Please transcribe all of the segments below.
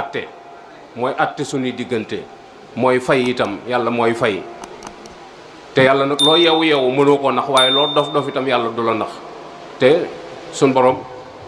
atte mooy atte suñuy diggante mooy fay itam yàlla mooy fay te yàlla nag loo yeewu mënoo koo nax waaye loo dof itam yàlla du la nax te suñ borom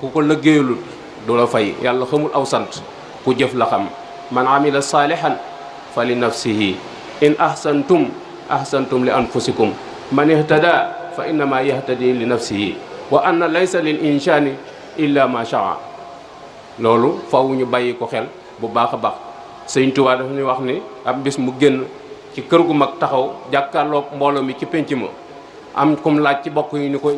ku ko liggéeyalul du la fay yàlla xamul aw sant ku jëf la xam man amila saalihan fa li nafsihi in ahsantum li anfusikum man ihtada fa innama yahtadi li nafsihi wa anna laysa lil insani illa ma shaa loolu faw ñu bàyyi ko xel bu baax a baax Sëñ Tuubaa dafa ñuy wax ni ab bis mu génn ci kër gu mag taxaw jàkkaarloog mbooloo mi ci pénc ma am kum laaj ci bokk yi ni ko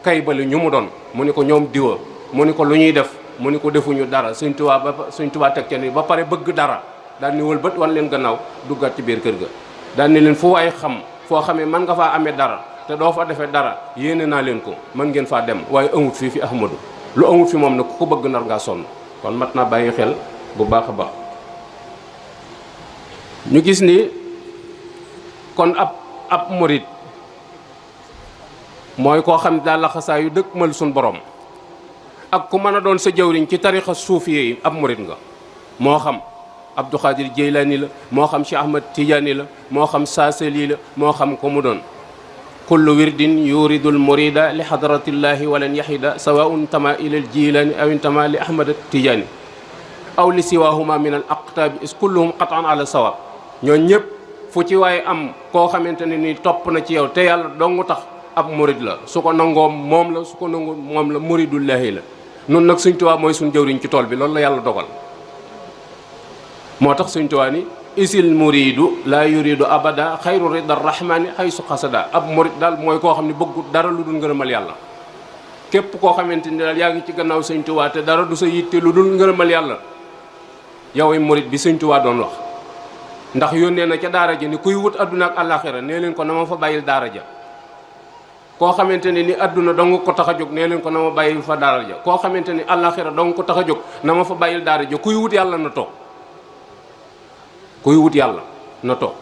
kay bali ñu mu doon mu ni ko ñoom diwa mu ni ko lu ñuy def mu ni ko defuñu dara Sëñ Tuubaa teg ca ni ba pare bëgg dara daal ni wëlbët wan leen gannaaw duggaat ci biir kër ga daal ni leen fu waay xam foo xamee mën nga faa amee dara te doo fa defee dara yéene naa leen ko mën ngeen faa dem waaye amut fii fi Ahmadu lu amut fi moom nag ku ko bëgg nar ngaa sonn kon mat naa bàyyi xel bu baax a baax ñu gis ni kon ab murit mooy koo xam ne daal laxasaa yu dëkk mal suñ borom ak ku mën a doon sa jawriñ ci tarixa suufiye yi ab murit nga moo xam Abdou Khadir Jeylaani la moo xam Cheikh Ahmad Tidiane la moo xam Saasali la moo xam ko mu doon kullu wirdin yuridul murida li hadratillahi walan yahida sawaun tama ila al jilani aw intama li ahmad Tidiane aw li siwahuma min al aqtabi is kulluhum qatan ala sawab ñoo ñëpp fu ci waaye am koo xamante ne ni topp na ci yow te yàlla dongu tax ab murid la su ko nangoo moom la su ko nangoo moom la muridullahi la nun nag Sëñ Tuubaa mooy suñ jëwriñ ci tool bi loolu la yàlla dogal moo tax Sëñ Tuubaa ni isil muridu la yuridu abada xayru rida rahmani xaysu xasada ab murid daal mooy koo xam ne bëggut dara lu dul ngërëmal yàlla képp koo xamante ni daal yaa ngi ci gannaaw Sëñ Tuubaa te dara du sa yitte lu dul ngërëmal yàlla yow murid bi Sëñ Tuubaa doon wax ndax yónnee na ca daara ja ni kuy wut adduna ak àllaaxira nee leen ko na ma fa bàyyil daara ja koo xamante ne ni adduna dong ko tax a jóg nee leen ko na ma bàyyil fa daara ja koo xamante ni àllaaxira dong ko tax a jóg na ma fa bàyyil daara ja kuy wut yàlla na toog kuy wut yàlla na toog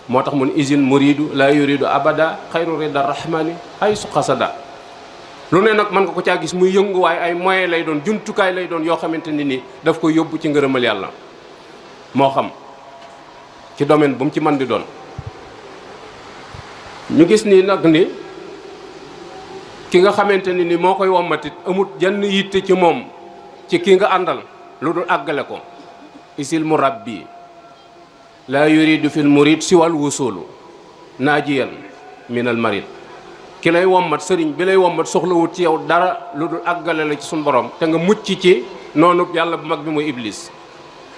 moo tax mun isil muridu la yuridu abada xayru rida rahmani ay su xasada lu ne nag mën nga ko caa gis muy yëngu waaye ay moyen lay doon jumtukaay lay doon yoo xamante ni nii daf koy yóbbu ci ngërëmal yàlla moo xam ci domaine bu mu ci mën di doon ñu gis ni nag ni ki nga xamante ni moo koy wommatit amut jenn yitte ci moom ci ki nga àndal lu dul àggale ko isil murabbi la yuridu fil murid siwal wusulu naajiyan min al marid ki lay wommat sëriñ bi lay wommat soxlawut ci yow dara lu dul àggale la ci suñ borom te nga mucc ci noonu yàlla bu mag bi muy iblis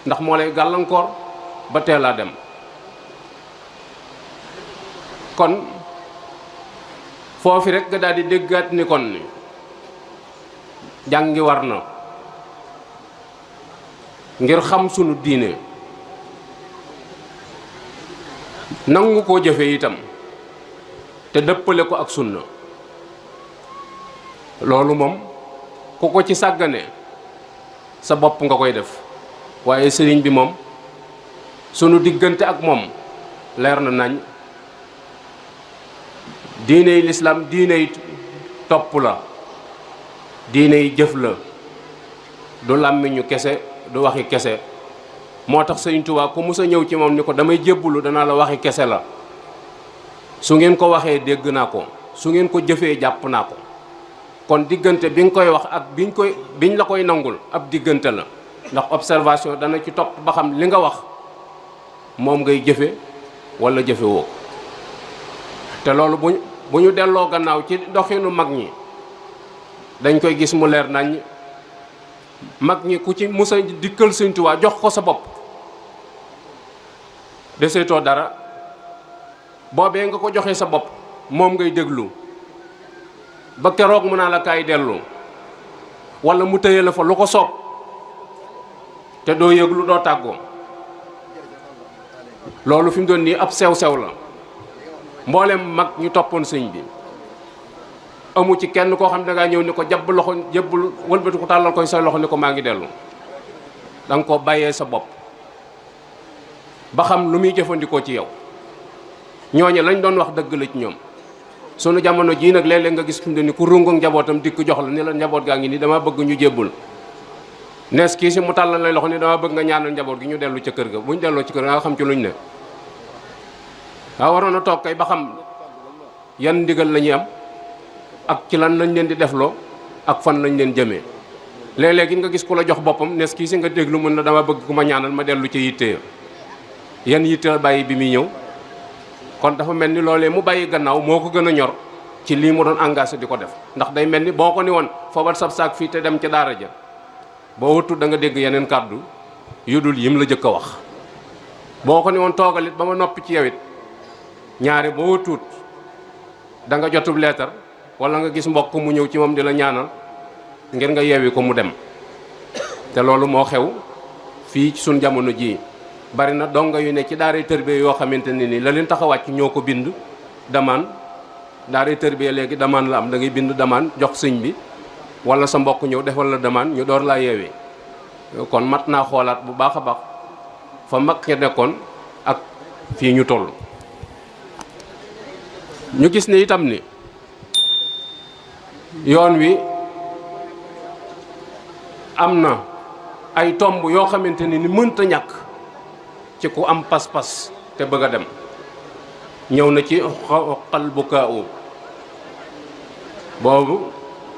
ndax moo lay gàllankoor ba teelaa dem kon foofu rek nga daal di déggaat ni kon ni jàngi war na ngir xam sunu diine nangu koo jëfe itam te dëppale ko ak sunna loolu moom ku ko ci sàggane sa bopp nga koy def waaye sëriñ bi moom sunu diggante ak moom leer na nañ diiney lislaam diiney topp la diiney jëf la du làmmiñu kese du waxi kese moo tax Sëriñ Tuubaa ku mus a ñëw ci moom ni ko damay jébbulu danaa la waxi kese la su ngeen ko waxee dégg naa ko su ngeen ko jëfee jàpp naa ko kon diggante bi nga koy wax ak biñ la koy nangul ab diggante la ndax observation dana ci topp ba xam li nga wax moom ngay jëfe wala jëfe woo te loolu bu ñu delloo gannaaw ci doxinu mag ñi dañ koy gis mu leer nañ mag ñi ku ci musa dikkal Sëñ Tuubaa jox ko sa bopp deseetoo dara boobee nga ko joxee sa bopp moom ngay déglu ba keroog mu naa la kaay dellu wala mu tëye la fa lu ko soob te doo yëglu doo tàggoo loolu fi mu doon nii ab sew-sew la mboolem mag ñu toppoon sëñ bi amu ci kenn koo xam ne dangaa ñëw ni ko jabb loxo jébbul wëlbati ko tàllal koy say loxo ni ko maa ngi dellu da nga koo bàyyee sa bopp ba xam lu muy jëfandikoo ci yow ñooñu lañ doon wax dëgg la ci ñoom sunu jamono jii nag léeg-léeg nga gis fi mu ne ni ku rungoog njabootam dikk jox la ni la njaboot gaa ngi nii dama bëgg ñu jébbul nees kii si mu tàllal lay loxo ni dama bëgg nga ñaanal njaboot gi ñu dellu ca kër ga bu ñu delloo ci kër ga nga xam ci luñ ne waaw waroon a toog kay ba xam yan ndigal la ñuy am ak ci lan lañ leen di defloo ak fan lañ leen jëmee léeg-léegi nga gis ku la jox boppam nees kii si nga déglu mun na dama bëgg ku ma ñaanal ma dellu ci yitte yan yitte la bàyyi bi muy ñëw kon dafa mel ni loolee mu bàyyi gannaaw moo ko gën a ñor ci lii mu doon engagé di ko def ndax day mel ni boo ko ni woon foobal sab saak fii te dem ca daara ja boo wuttu da nga dégg yeneen kàddu yu dul yim la jëkk a wax boo ko ni woon toogalit ba ma noppi ci yow it ñaari boo wuttuut da nga jotub leetar wala nga gis mbokk mu ñëw ci moom di la ñaanal ngir nga yeewi ko mu dem te loolu moo xew fii ci suñ jamono jii bari na donga yu ne ci daaray tërbiya yoo xamante ne ni la leen tax a wàcc ñoo ko bind damaan daaray tërbiya léegi damaan la am da ngay bind damaan jox sëñ bi wala sa mbokk ñëw defal la damaan ñu door laa yeewee kon mat naa xoolaat bu baax a baax fa mag ke nekkoon ak fii ñu toll ñu gis ne itam ni yoon wi am na ay tomb yoo xamante ni mënta ñàkk ci ku am pas-pas te bëgg a dem ñëw na ci xoqal bu kaaw boobu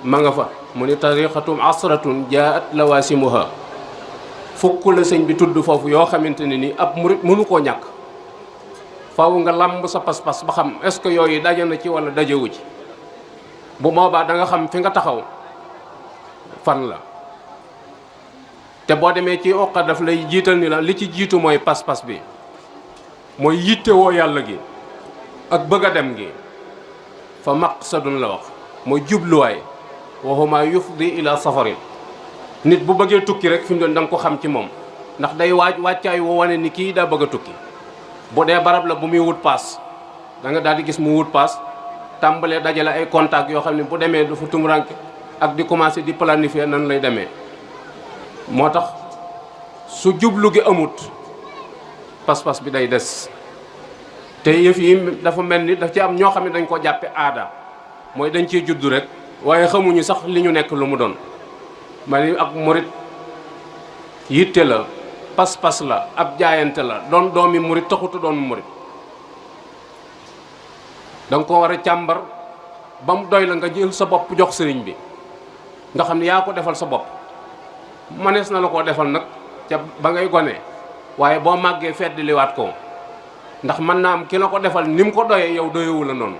ma nga fa mu ni tariqatum asratun jaat lawasimuha fukk la sëñ bi tudd foofu yoo xamante ne ni ab murit mënu koo ñàkk faaw nga làmb sa pas-pas ba xam est-ce que yooyu daje na ci wala dajewu ci bu boobaa da nga xam fi nga taxaw fan la te boo demee ci oqa daf lay jiital ni la li ci jiitu mooy pas-pas bi mooy yittewoo yàlla gi ak bëgg a dem gi fa maqsadun la wax mooy jubluwaay waxuma yufdi ila safarin nit bu bëggee tukki rek fi mu doon da nga ko xam ci moom ndax day wàccaay woo wane ni kii daa bëgg a tukki bu dee barab la bu muy wut paas da nga daal di gis mu wut paas tàmbalee dajale ay contact yoo xam ne bu demee dafa tumuranke ak di commencer di planifier nan lay demee moo tax su jublu gi amut pas-pas bi day des te yëf yi dafa mel ni daf ci am ñoo xam ne dañ ko jàppe aada mooy dañ ciy juddu rek waaye xamuñu sax li ñu nekk lu mu doon ma ni ak murit yitte la pas-pas la ab jaayante la doon doomi murit taxutu doon murit da nga ko war a càmbar ba mu doy la nga jël sa bopp jox sëriñ bi nga xam ne yaa ko defal sa bopp manees na la koo defal nag ca ba ngay gone waaye boo màggee feddliwaat ko ndax mën naa am ki la ko defal ni mu ko doyee yow doyewu la noonu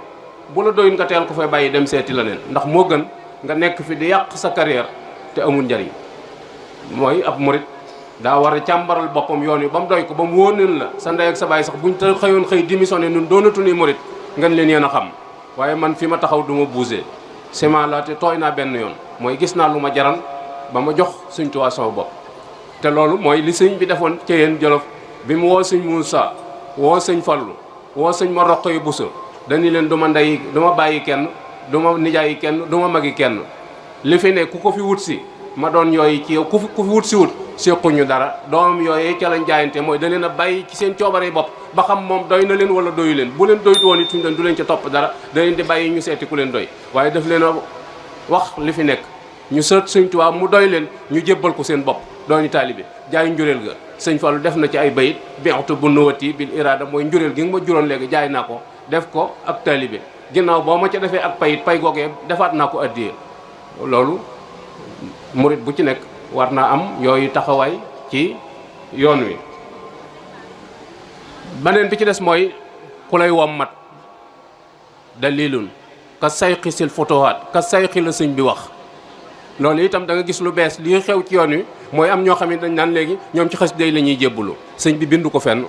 bu la doyul nga teel ko fay bàyyi dem seeti la neen ndax moo gën nga nekk fi di yàq sa carrière te amul njariñ mooy ab murit daa war a càmbaral boppam yoon wi ba mu doy ko ba mu wóoneen la sa ndey ak sa baay sax buñ te xëyoon xëy démissionné nun doonatu ni murit ngeen leen yéen a xam waaye man fi ma taxaw du ma bougé sement la te tooy naa benn yoon mooy gis naa lu ma jaral ba ma jox Sëñ Tuubaa sama bopp te loolu mooy li sëñ bi defoon ca yéen Jolof bi mu woo sëñ Muusaa woo sëñ Fallu woo sëñ ma Roqaya Buso dañu leen du ma ndey du ma bàyyi kenn du ma nijaayi kenn du ma magi kenn li fi ne ku ko fi wut si ma doon yooyu ci yow ku fi wut si wut séquñu dara doomam yooyu ca lañ jaayante mooy da leen a bàyyi ci seen coobare bopp ba xam moom doy na leen wala doyu leen bu leen doyut woon it fi mu doon du leen ca topp dara da leen di bàyyi ñu seeti ku leen doy waaye daf leen a wax li fi nekk ñu sët Sëñ Tuubaa mu doy leen ñu jébbal ko seen bopp dooni taalibe jaay njureel ga sëñ Fallu def na ci ay bayit bi'tu bu nuwati bil irada mooy njureel gi nga ma juróon léegi jaay naa ko def ko ak taalibe ginnaaw boo ma ca defee ak payit pay googee defaat naa ko addiyee loolu murit bu ci nekk war naa am yooyu taxawaay ci yoon wi beneen bi ci des mooy ku lay wommat dalilun ka sayxi sil fotowaat ka sayxi la sëñ bi wax loolu itam da nga gis lu bees lii xew ci yoon wi mooy am ñoo xam ne dañ naan léegi ñoom ci xas day la ñuy jébbalu sëñ bi bindu ko fenn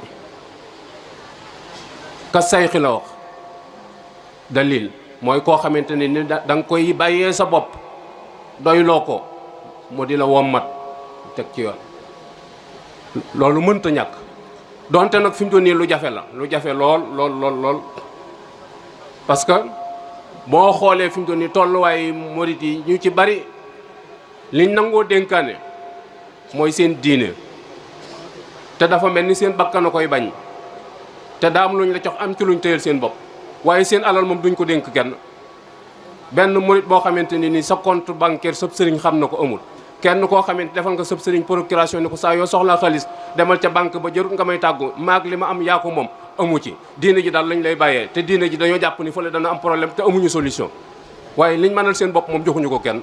ka sayxi la wax dalil mooy koo xamante ne ni da nga koy bàyyee sa bopp doyloo ko mu di la wommat teg ci yoon loolu mënta ñàkk donte nag fi mu toll nii lu jafe la lu jafe lool lool parce que boo xoolee fi mu toll nii tolluwaay murit yi ñu ci bari liñ nangoo dénkaane mooy seen diine te dafa mel ni seen bakkan a koy bañ te daa am luñ la jox am ci luñ tëyal seen bopp waaye seen alal moom duñ ko dénk kenn benn murit boo xamante ni sa compte bancaire sab sëriñ xam na ko amul kenn koo xamante defal nga sëb sëriñ procuration ni ko saa yoo soxlaa xaalis demal ca banque ba jërut nga may tàggu maag li ma am yaa ko moom amu ci diine ji daal lañ lay bàyyee te diine ji dañoo jàpp ni fële dana am problème te amuñu solution waaye liñ mënal seen bopp moom joxuñu ko kenn.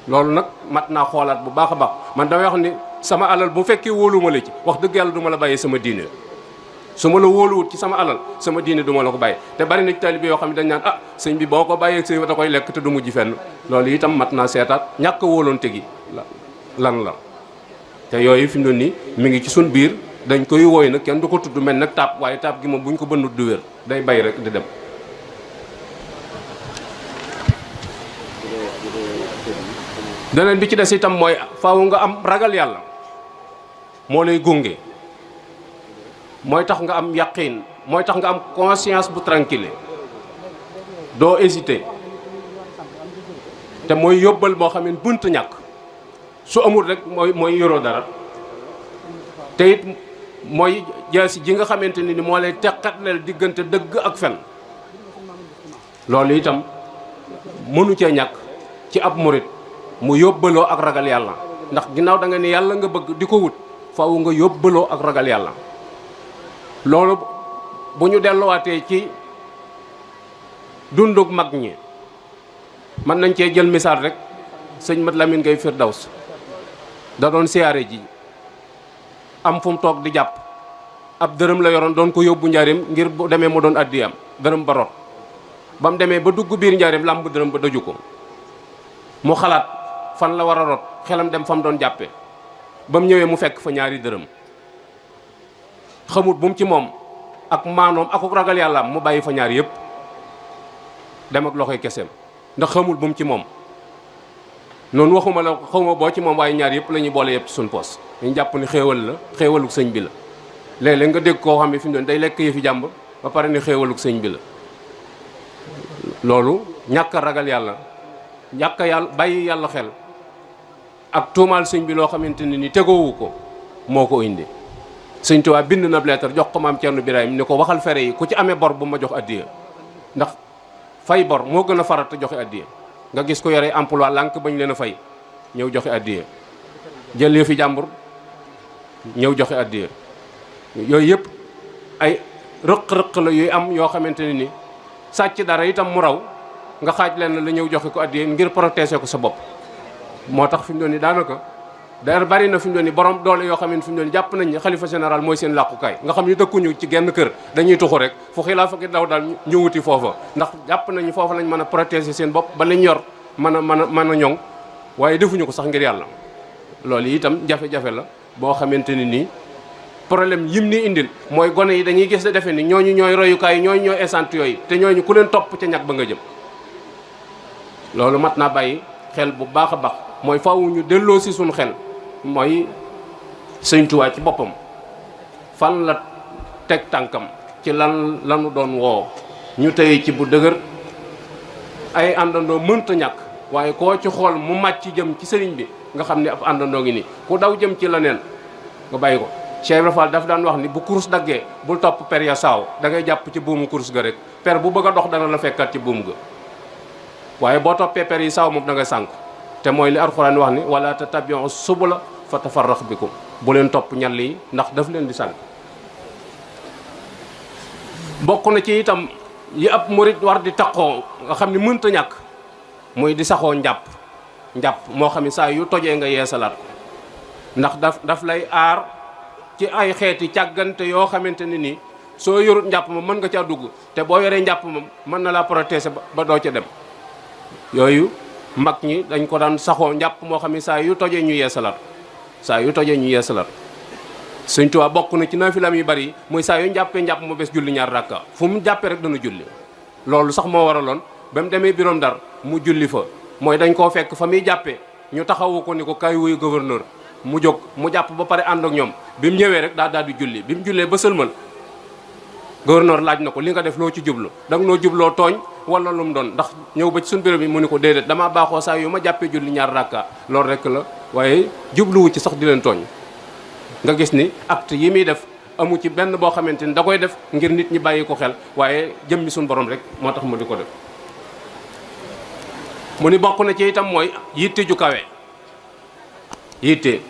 loolu nag mat naa xoolaat bu baax a baax man damay wax ni sama alal bu fekkee wóoluwuma la ci wax dëgg yàlla du ma la bàyyee sama diine su ma la wóoluwut ci sama alal sama diine du ma la ko bàyyi te bari na ci taalibe yoo xam ne dañ naan ah sëñ bi boo ko bàyyee sëñ da koy lekk te du mujj fenn loolu itam mat naa seetaat ñàkk a wóoloonte gi lan la te yooyu fi mu doon nii mi ngi ci suñ biir dañ koy wooy nag kenn du ko tudd mel nag taab waaye taab gi moom bu ñu ko bënnut du wér day bay rek di dem. beneen bi ci des itam mooy faaw nga am ragal yàlla moo lay gunge mooy tax nga am yaqiin mooy tax nga am conscience bu tranquille doo hésiter te mooy yóbbal boo xam ne bunt ñàkk su amul rek mooy yoroo dara te it mooy jaasi ji nga xamante ni moo lay teqatleel diggante dëgg ak fen loolu itam mënu cee ñàkk ci ab murit mu yóbbaloo ak ragal yàlla ndax ginnaaw da nga ne yàlla nga bëgg di ko wut faaw nga yóbbaloo ak ragal yàlla loolu bu ñu delluwaatee ci dundug mag ñi mën nañ cee jël misaal rek sëñ Mat Lamin Gay Firdaws da doon siyaare ji am fu mu toog di jàpp ab dërëm la yoroon doon ko yóbbu njaarim ngir bu demee mu doon addiyam dërëm ba rot ba mu demee ba dugg biir njaarim làmb dërëm ba daju ko mu xalaat fan la war a rot xelam dem fa mu doon jàppe ba mu ñëwee mu fekk fa ñaari dërëm xamut bu mu ci moom ak maanoom ak ragal yàlla mu bàyyi fa ñaar yëpp dem ak loxoy keseem ndax xamul bu mu ci moom noonu waxuma la xawma boo ci moom waaye ñaar yëpp la ñuy boole yëpp ci suñ poos dañu jàpp ni xéewal la xéewaluk sëñ bi la léeg-léeg nga dégg koo xam ne fi mu doon day lekk yëfi jàmbur ba pare ni xéewaluk sëñ bi la loolu ñàkk a ragal yàlla ñàkk a yàlla bàyyi yàlla xel ak tuumaal sëñ bi loo xamante ne ni tegoowu ko moo ko indi sëñ Tuubaa bind na lettre jox ko maam Cerno Birahim ni ko waxal fere yi ku ci amee bor bu ma jox addiya ndax fay bor moo gën a farat te joxe addiya nga gis ko yore emploi lànk bañ leen a fay ñëw joxe addiya jël yëfi jàmbur ñëw joxe addiya yooyu yëpp ay rëq-rëq la yuy am yoo xamante ne ni sàcc dara itam mu raw nga xaaj leen la ñëw joxe ko addiya ngir protéger ko sa bopp moo tax fi mu doon ni daanaka d'ailleurs bari na fi mu doon ni borom doole yoo xam ne fi mu doon ni jàpp nañ ne xalifa général mooy seen làqukaay nga xam ni dëkkuñu ci genn kër dañuy tuxu rek fu xilaafa gi daw daal ñu wuti foofa ndax jàpp nañu foofa lañ mën a protéger seen bopp ba lañ yor mën a ñoŋ waaye defuñu ko sax ngir yàlla loolu itam jafe-jafe la boo xamante ni nii problème yim ni indil mooy gone yi dañuy gis defe ni ñooñu ñooy royukaay yi ñooñu ñooy essence yooyu te ñooñu ku leen topp ca ñag ba nga jëm loolu mat naa bàyyi xel bu baax a baax mooy faaw ñu delloo si suñu xel mooy sëñ Tuubaa ci boppam fan la teg tànkam ci lanu doon woo ñu tëye ci bu dëgër ay àndandoo mënta ñàkk waaye koo ci xool mu màcc jëm ci sëriñ bi nga xam ne ab àndandoo ngi nii ku daw jëm ci leneen nga bàyyi ko Cheikh Ibra Fall daf daan wax ni bu kurus daggee bul topp per ya saaw da ngay jàpp ci buumu kurus ga rek per bu bëgg a dox dana la fekkat ci buum ga waaye boo toppee per yi saaw moom da ngay sànku te mooy li alxuraan wax ni wala tattabi'u subula fa tafarraq bikum bu leen topp ñal yi ndax daf leen di sànk bokk na ci itam yi ab murit war di taqoo nga xam ni mënta ñàkk muy di saxoo njàpp moo xam ne saa yu tojee nga yeesalaat ko ndax daf lay aar ci ay xeeti càggante yoo xamante ne nii soo yorut njàpp ma mën nga caa dugg te boo yoree njàpp ma mën na laa protéger ba doo ca dem yooyu mag ñi dañ ko daan saxoo njàpp moo xam ne saa yu tojee ñu yeesalaat Sëñ Tuubaa bokk na ci naafilaam yu bari muy saa yu njàppee njàpp mu bés julli ñaar rakka fu mu jàppee rek dana julli loolu sax moo waraloon ba mu demee biroom Ndar mu julli fa mooy dañ koo fekk fa muy jàppee ñu taxawu ko ni ko kaay wuyu gouverneur mu jóg mu jàpp ba pare ànd ak ñoom bi mu ñëwee rek daal di julli bi mu jullee ba sëlmal gouverneur laaj na ko li nga def loo ci jublu danga noo jubloo tooñ wala lu mu doon ndax ñëw ba ci suñu bureau bi mu ni ko déedéet damaa baaxoo saa yu ma jàppee julli ñaar rakka loolu rek la waaye jubluwu ci sax di leen tooñ nga gis ni acte yi muy def amu ci benn boo xamante ni da koy def ngir nit ñi bàyyi ko xel waaye jëmmi suñu borom rek moo tax mu di ko def mu ni bokk na ci itam mooy yitte ju kawe yitte